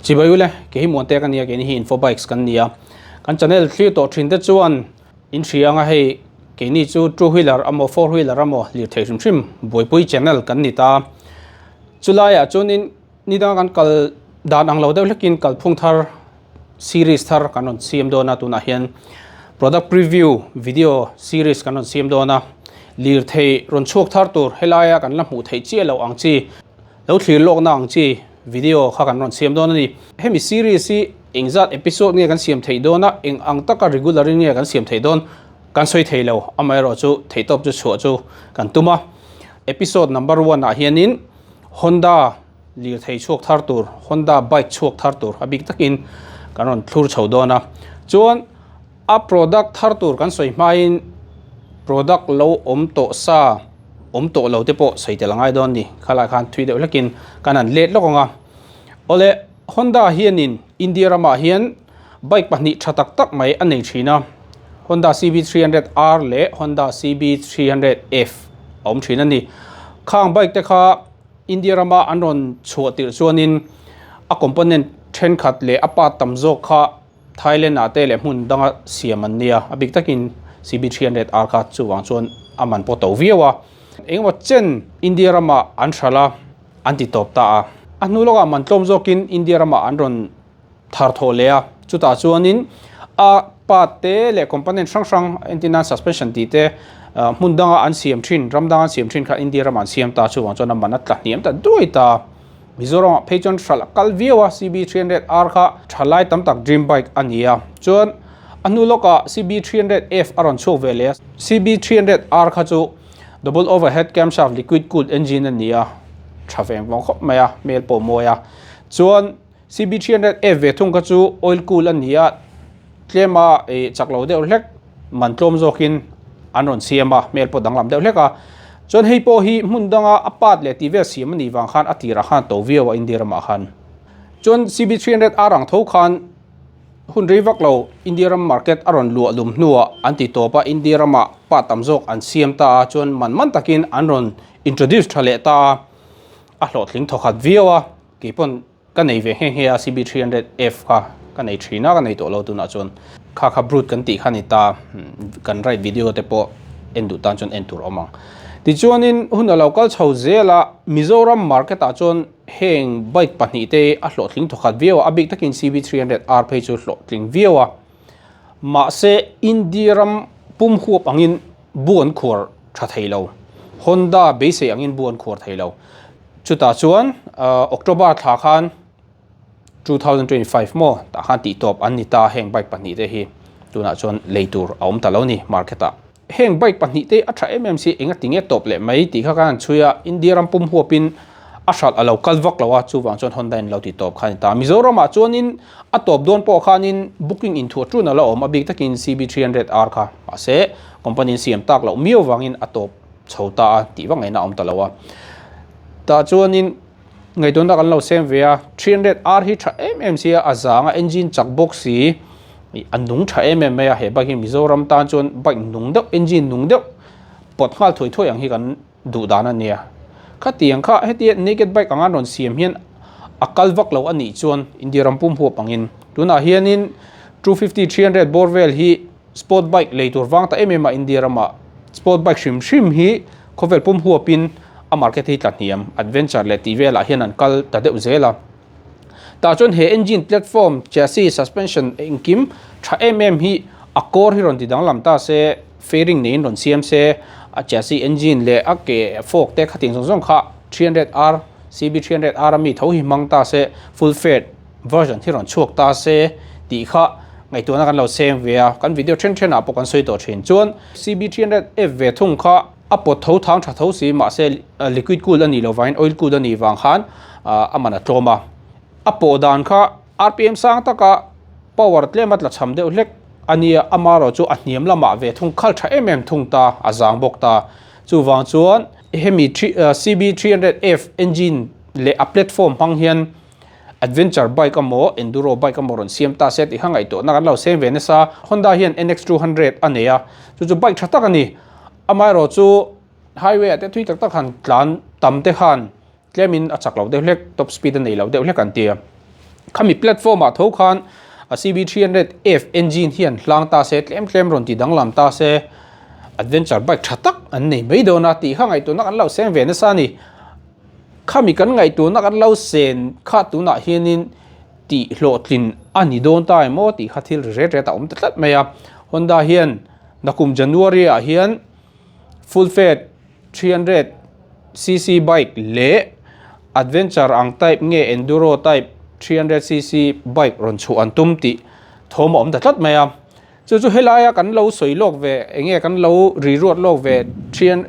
Chibai ule, kei hi Muante ka nia, keini hi Info Bikes kan nia. Kan channel thlir tawh thin te chuan in hria anga hei keini chu two wheeler amaw four wheeler amaw lir thei hrim hrim buaipui channel kan ni ta. Chulaiah chuanin ni danga kan kal dan ang lo deuh hlekin kalphung thar series thar kan rawn siam dawn a tunah hian product preview video series kan rawn siam dawn a lirthei rawn chhuak thar tur helaia kan la hmuh theih chiah loh ang chi lo thlir lawkna ang chi video kha kan rawn siam dawn a ni hemi series hi engzat episode nge kan siam theih dawn a eng ang taka regular in nge kan siam theih dawn kan sawi thei lo amaherawh chu theihtawp chu chhuah chu kan tum a episode number one ah hianin Honda Lirthei chhuak thar tur, Honda bike chhuak thar tur a bik takin kan rawn thlur chho dawn a. Chuan a product thar tur kan sawi hmain product lo awm tawh sa awm tawh lo te pawh sawi tel a ngai dawn a ni. Khalai khan thui deuh hlekin kan han let lawk ang a. Awle Honda hianin India ramah hian bike pahnih tha tak tak mai a nei thin a. Honda CB300R leh Honda CB300F a awm thin a ni. Khang bike te kha India rama an rawn chhuah tirh chuanin a component thenkhat leh a part tam zawk kha Thailand ah te leh hmun danga siam an nia, a bik takin CB300R kha chuvang chuan a man pawh to viau a. Engemaw chen India ramah an hralh a, an ti tawp ta a. A hnu lawkah man tlawm zawkin India ramah an rawn thar thawh leh a, chutah chuanin a part te leh component hrang hrang entir nan suspension tih te hmun danga an siam thin ram danga an siam thin kha India ramah an siam ta chuvang chuan a man a tla hniam ta duai ta. Mizoram ah phei chuan hralh a kal viau a CB300R kha thalai tam tak dream bike a ni a, chuan a hnu lawkah CB300F a rawn chhuak ve leh a, CB300R kha chu double overhead camshaft liquid cooled engine a ni a, tha veng vawng khawp mai a, hmel pawh mawi a, chuan CB300F ve thung kha chu oil cool a ni a, tlema ih chak lo deuh hlek man tlawm zawkin an rawn siam a, hmel pawh danglam deuh hlek a. Chuan hei pawh hi hmun danga a part leh tih vel siam a nih vang khan a tirah khan a to viau a India ramah khan. Chuan CB300R ang tho khan hun rei vak lo India ram market a rawn luah lum hnuah an ti tawp a, India ramah part tam zawk an siam ta a, chuan man man takin an rawn introduce tha leh ta a, a hlawhtling thawkhat viau a, keipawn Ka nei ve nghe nghe a CB300F kha ka nei thin a, ka nei tawh lo tunah chuan kha kha brute kan tih kha ni ta, kan ride video te pawh en duh tan chuan en tur a awm ang. Tichuanin hun a lo kal chho zel a, Mizoram market ah chuan heng bike pahnih te a hlawhtling thawkhat viau a, a bik takin CB300R phei chu hlawhtling viau a, mahse India ram pum huap angin bu an khuar tha thei lo, Honda beisei angin bu an khuar thei lo. Chutah chuan October thla khan 2025 maw tah khan tih tawp an ni ta heng bike pahnih te hi tunah chuan lei tur a awm ta lo ni market ah. Heng bike pahnih te a tha em em si enga tinge tawp leh mai tih kha khan an chhui a, India ram pum huapin a hralh a lo kal vak lo a chuvang chuan Honda in lo ti tawp kha a ni ta. Mizoram ah chuanin a tawp dawn pawh khanin booking inthuah tun a la awm a bik takin CB300R kha mahse company in siam tak loh miau vangin a tawp chho ta a tih vak ngaihna a awm ta lo a. Tah chuanin ngaihtuahna kan lo sem ve a, 300R hi tha em em sia a zang a engine chak bawk si a nung tha em em mai a, he bike hi Mizoram tan chuan bike nung deuh engine nung deuh pawt nghal thuai thuai ang hi kan duh dan a nia. Khatiang kha hetia naked bike anga rawn siam hian a kal vak lo a nih chuan India ram pum huap angin tunah hianin 250 300 bawr vel hi Sport bike lei tur vang ta em em a India ramah sport bike hrim hrim hi khawvel pum huapin a market hi tla hniam adventure leh tih velah hian an kal ta deuh zel a. Tah chuan he engine platform, chassis, suspension engkim tha em em hi a core hi rawn ti danglam ta se, fairing neiin rawn siam se, a chassis, engine leh a ke fork te khatiang zawng zawng kha 300R, CB300R a mi tho hi hmang ta se full faired version hi rawn chhuak ta se tih kha ngaihtuahna kan lo seng ve a, kan video then then ah pawh kan sawi tawh thin. Chuan CB300F ve thung kha a pawt tho thang tha tho si mahse liquid cooled a nih loh vangin oil cooled a nih vang khan a man a tlawm a. A pawh dan kha RPM sang taka power tlem a tla cham deuh hlek a nia, amaherawh chu a hniam lamah ve thung khal tha em em thung ta, a zang bawk ta. Chuvang chuan hemi CB300F engine leh a platform hmang hian Adventure bike amaw enduro bike amaw rawn siam ta se tih kha ngaihtuahna kan lo seng ve nasa. Honda hian NX200 a nei a, chu chu bike tha tak a ni. Amaherawh chu highway ah te thui tak tak han tlan tam te khan tlemin a chak lo deuh hlek, top speed a nei lo deuh hlek an ti a. Khami platform ah tho khan a CB300F engine hian hlang ta se, tlem tlem rawn ti danglam ta se, adventure bike tha tak an nei mai dawn a tih kha ngaihtuahna kan lo seng ve nasa a ni. Khami kan ngaihtuahna kan lo sen kha tunah hianin tih hlawhtlin a ni dawn ta emaw tih kha thil ri ret ret a awm ta tlat mai a. Honda hian nakum January ah hian full fat 300 cc bike leh adventure ang type nge enduro type 300 cc bike rawn chhuah an tum tih thawm a awm ta tlat mai a. Chu chu helaia kan lo sawi lawk ve eng nge kan lo ri ruat lawk ve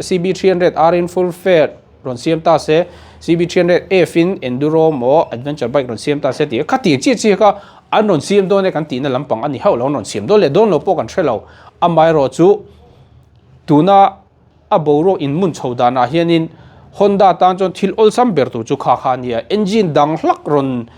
CB 300 R in full fat rawn siam ta se CB 300 F in enduro maw adventure bike rawn siam ta se tih kha tiang chiah chiah kha an rawn siam dawn e kan tihna lampang a ni hauh lo an rawn siam dawn leh dawn lo pawh kan hre lo. Amaherawhchu tuna a boruak inhmun chho danah hianin Honda tan chuan thil awlsam ber tur chu kha kha a ni a, engine dang hlak rawn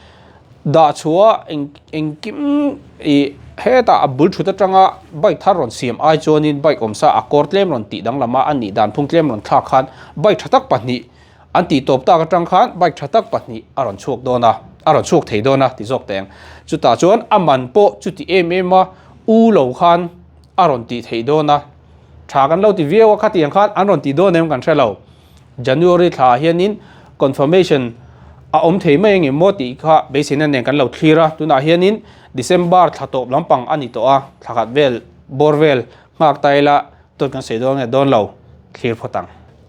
dah chhuah a engkim ih hetah a bul thut atanga bike thar rawn siam ai chuanin bike awmsa a kawr tlem rawn tih danglam a, a nih dan phung tlem rawn thlak khan bike tha tak pahnih an tih tawp tak atang khan bike tha tak pahnih a rawn chhuak dawn a, a rawn chhuak thei dawn a ti zawk teng. Chutah chuan a man pawh chuti em em a u lo khan a rawn tih theih dawn a. Tha kan lo ti viau a, khatiang khan an rawn tih dawn em kan hre lo. January thla ah hianin confirmation a awm thei mai ang em maw tih kha beiseina nen kan lo thlir a, tunah hianin December thla tawp lampang a ni tawh a, thla khat vel bawr vel nghak ta ila dawt kan sawi dawn nge dawn lo thlir phawt ang.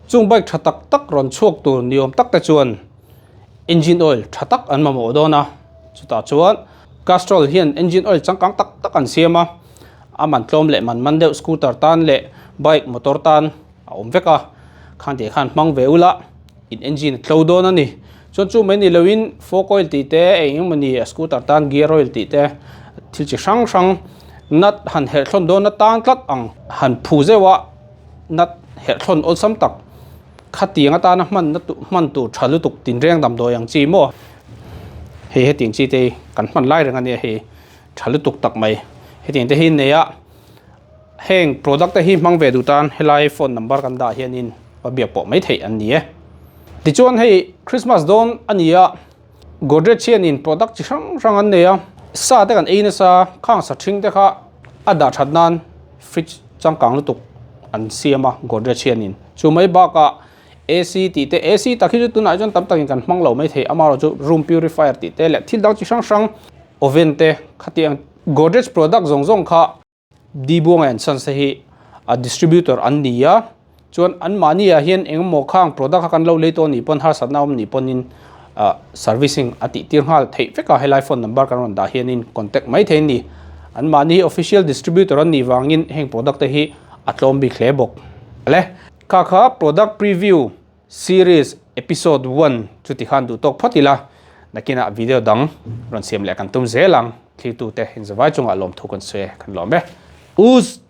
Chung bike tha tak tak rawn chhuak tur ni awm tak te chuan engine oil tha tak an mamawh dawn a, chutah chuan Castrol hian engine oil changkang tak tak an siam a. A man tlawm leh man man deuh scooter tan leh bike motor tan a awm vek a, khan tih khan hmang ve ula in engine a tlo dawn a ni. Chuan chu mai ni loin fork oil tih te eng eng mawni a scooter tan gear oil tih te thil chi hrang hrang nut han herh thlawn dawn atan tlat ang han phu zeuh a nut herh thlawn awlsam tak khatiang atana hman na hman tur tha lutuk tinreng damdawi ang chi maw hei hetiang chi te hi kan hman lai reng a nia hei. Tha lutuk tak mai. Hetiang te hi nei a, heng product te hi hmang ve duh tan helai phone number kan dah hianin va biak pawh mai theih an ni e. Tichuan hei Christmas dawn a ni a, Godrej hianin product chi hrang hrang an nei a, sa te kan ei nasa khang sa thing te kha a dah that nan fridge changkang lutuk an siam a Godrej hianin. Chu mai bakah AC tih te, AC tak hi chu tunah chuan tam takin kan hmang lo mai thei, amaherawhchu room purifier tih te leh thil dang chi hrang hrang Oven te khatiang Godrej product zawng zawng kha Dibuanga and Sons te hi a distributor an ni a, chuan anmahni ah hian engemaw khang product kha kan lo lei tawh anih pawn harsatna awm nih pawnin ah servicing a tih tir nghal theih vek a, helai phone number kan rawn dah hianin contact mai thei a ni. Anmahni hi official distributor an nih vangin heng product te hi a tlawm bik hle bawk. Le kha kha product preview Series episode one chu tikhan duh tawk phawt ila, nakinah video dang rawn siam leh kan tum zel ang. Thlirtute inzavai chungah lawmthu kan sawi e, kan lawm e. Uz!